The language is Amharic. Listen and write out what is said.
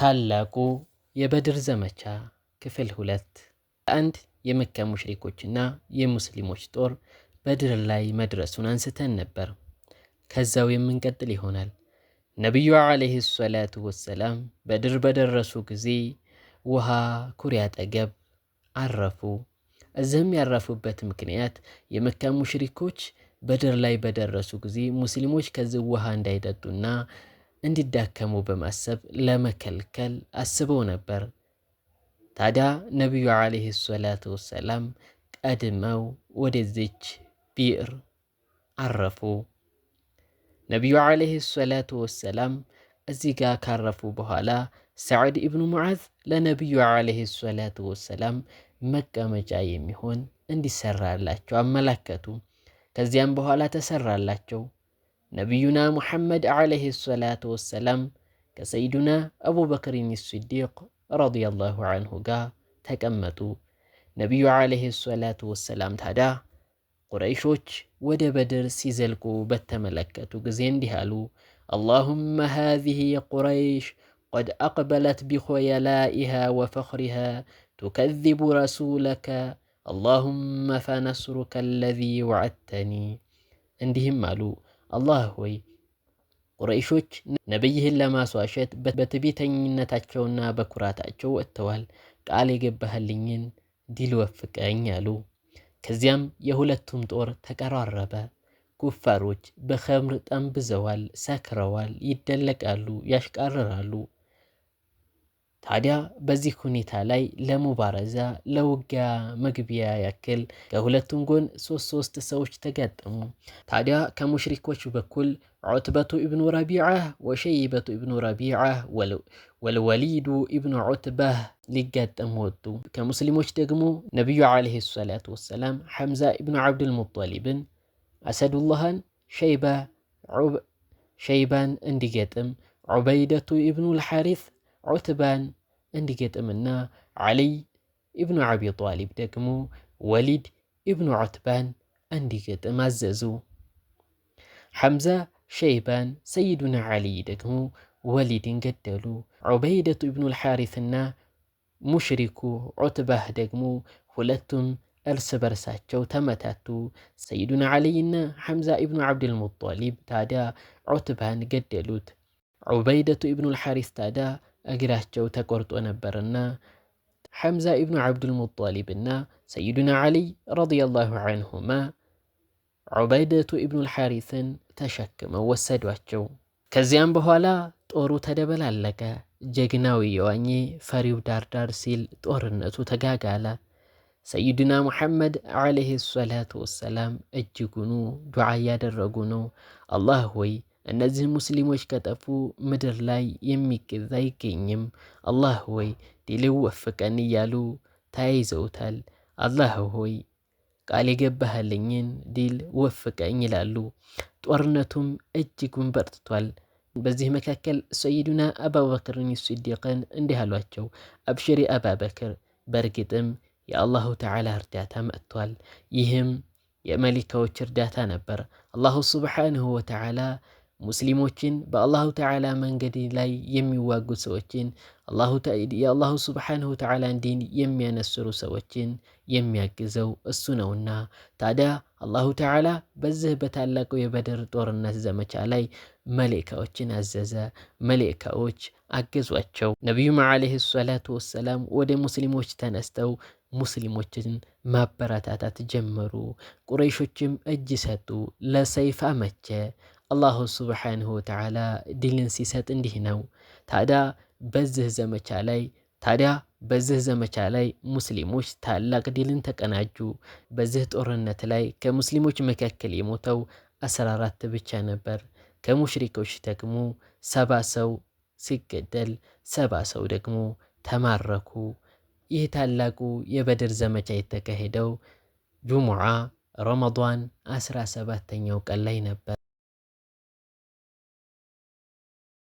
ታላቁ የበድር ዘመቻ ክፍል 2። አንድ የመካ ሙሽሪኮችና የሙስሊሞች ጦር በድር ላይ መድረሱን አንስተን ነበር። ከዛው የምንቀጥል ይሆናል። ነቢዩ ዓለይሂ ሰላቱ ወሰላም በድር በደረሱ ጊዜ ውሃ ኩሬ አጠገብ አረፉ። እዚህም ያረፉበት ምክንያት የመካ ሙሽሪኮች በድር ላይ በደረሱ ጊዜ ሙስሊሞች ከዚህ ውሃ እንዳይጠጡና እንዲዳከሙ በማሰብ ለመከልከል አስበው ነበር። ታዲያ ነቢዩ ዓለይሂ ሰላቱ ወሰላም ቀድመው ወደዚች ቢዕር አረፉ። ነቢዩ ዓለይሂ ሰላቱ ወሰላም እዚህ ጋር ካረፉ በኋላ ሰዕድ ኢብኑ ሙዓዝ ለነቢዩ ዓለይሂ ሰላቱ ወሰላም መቀመጫ የሚሆን እንዲሰራላቸው አመላከቱ። ከዚያም በኋላ ተሰራላቸው። ነቢዩና ሙሐመድ ዓለይሂ ሰላቱ ወሰላም ከሰይዱና አቡበክርን ሲዲቅ ረዲየላሁ ዐንሁ ጋር ተቀመጡ። ነቢዩ ዓለይሂ ሰላቱ ወሰላም ታዲያ ቁረይሾች ወደ በድር ሲዘልቁ በተመለከቱ ጊዜ እንዲህ አሉ፣ اللهم هذه قريش قد أقبلت بخيلائها وفخرها تكذب رسولك اللهم فنصرك الذي وعدتني። እንዲህም አሉ፣ አላህ ሆይ፣ ቁረይሾች ነቢይህን ለማስዋሸት በትዕቢተኝነታቸውና በኩራታቸው ወጥተዋል። ቃል የገባህልኝን ድል ወፍቀኝ አሉ። ከዚያም የሁለቱም ጦር ተቀራረበ። ኩፋሮች በኸምር ጠንብዘዋል፣ ሰክረዋል፣ ይደለቃሉ፣ ያሽቃርራሉ። ታዲያ በዚህ ሁኔታ ላይ ለሙባረዛ ለውጊያ መግቢያ ያክል ከሁለቱም ጎን ሶስት ሶስት ሰዎች ተጋጠሙ። ታዲያ ከሙሽሪኮች በኩል ዑትበቱ ኢብኑ ረቢዓ ወሸይበቱ ኢብኑ ረቢዓ ወልወሊዱ ኢብኑ ዑትባህ ሊጋጠሙ ወጡ። ከሙስሊሞች ደግሞ ነቢዩ ዓለይሂ ሰላቱ ወሰላም ሐምዛ ኢብኑ ዓብድልሙጠሊብን፣ አሰዱላህን ሸይባን እንዲገጥም፣ ዑበይደቱ ኢብኑ ልሓሪስ ዑትባን እንዲገጥምና ዓሊይ ኢብኑ አቢ ጣሊብ ደግሞ ወሊድ ኢብኑ ዑትባን እንዲገጥም አዘዙ። ሐምዛ ሸይባን፣ ሰይዱና ዓሊይ ደግሞ ወሊድን ገደሉ። ዑበይደቱ ኢብኑ ልሓሪስና ሙሽሪኩ ዑትባህ ደግሞ ሁለቱም እርስ በርሳቸው ተመታቱ። ሰይዱና ዓሊይና ሐምዛ ኢብኑ ዓብድልሙጠሊብ ታዲያ ዑትባን ገደሉት። ዑበይደቱ ኢብኑ ልሓሪስ ታዲያ እግራቸው ተቆርጦ ነበርና ሐምዛ ኢብኑ ዓብድልሙጠሊብና ሰይዱና ዓሊይ ረዲየላሁ ዐንሁማ ዑበይደቱ ኢብኑ ልሓሪስን ተሸክመው ወሰዷቸው። ከዚያም በኋላ ጦሩ ተደበላለቀ። ጀግናው እየዋኘ ፈሪው ዳርዳር ሲል ጦርነቱ ተጋጋለ። ሰይዱና ሙሐመድ ዓለይሂ ሰላቱ ወሰላም እጅጉኑ ዱዓ እያደረጉ ነው። አላህ ሆይ፣ እነዚህ ሙስሊሞች ከጠፉ ምድር ላይ የሚገዛ አይገኝም። አላህ ሆይ፣ ድል ወፍቀን እያሉ ተያይዘውታል። አላህ ሆይ፣ ቃል የገባህልኝን ድል ወፍቀኝ ይላሉ። ጦርነቱም እጅጉን በርትቷል። በዚህ መካከል ሰይዱና አቡበክርን ሲዲቅን እንዲህ አሏቸው፣ አብሽሪ አባበክር፣ በእርግጥም የአላሁ ተዓላ እርዳታ መጥቷል። ይህም የመሊካዎች እርዳታ ነበር። አላሁ ስብሓንሁ ወተዓላ ሙስሊሞችን፣ በአላሁ ተዓላ መንገድ ላይ የሚዋጉ ሰዎችን፣ የአላሁ ስብሓንሁ ወተዓላን ዲን የሚያነስሩ ሰዎችን የሚያግዘው እሱ ነውና። ታዲያ አላሁ ተዓላ በዚህ በታላቁ የበድር ጦርነት ዘመቻ ላይ መሌካዎችን አዘዘ። መሌካዎች አገዟቸው። ነቢዩም ዓለይሂ ሰላቱ ወሰላም ወደ ሙስሊሞች ተነስተው ሙስሊሞችን ማበረታታት ጀመሩ። ቁረይሾችም እጅ ሰጡ። ለሰይፍ አመቸ። አላሁ ስብሓንሁ ወተዓላ ድልን ሲሰጥ እንዲህ ነው። ታዲያ በዚህ ዘመቻ ላይ ሙስሊሞች ታላቅ ድልን ተቀናጁ። በዚህ ጦርነት ላይ ከሙስሊሞች መካከል የሞተው 14 ብቻ ነበር። ከሙሽሪኮች ደግሞ 70 ሰው ሲገደል 70 ሰው ደግሞ ተማረኩ። ይህ ታላቁ የበድር ዘመቻ የተካሄደው ጁሙዓ ረመዷን 17ኛው ቀን ላይ ነበር።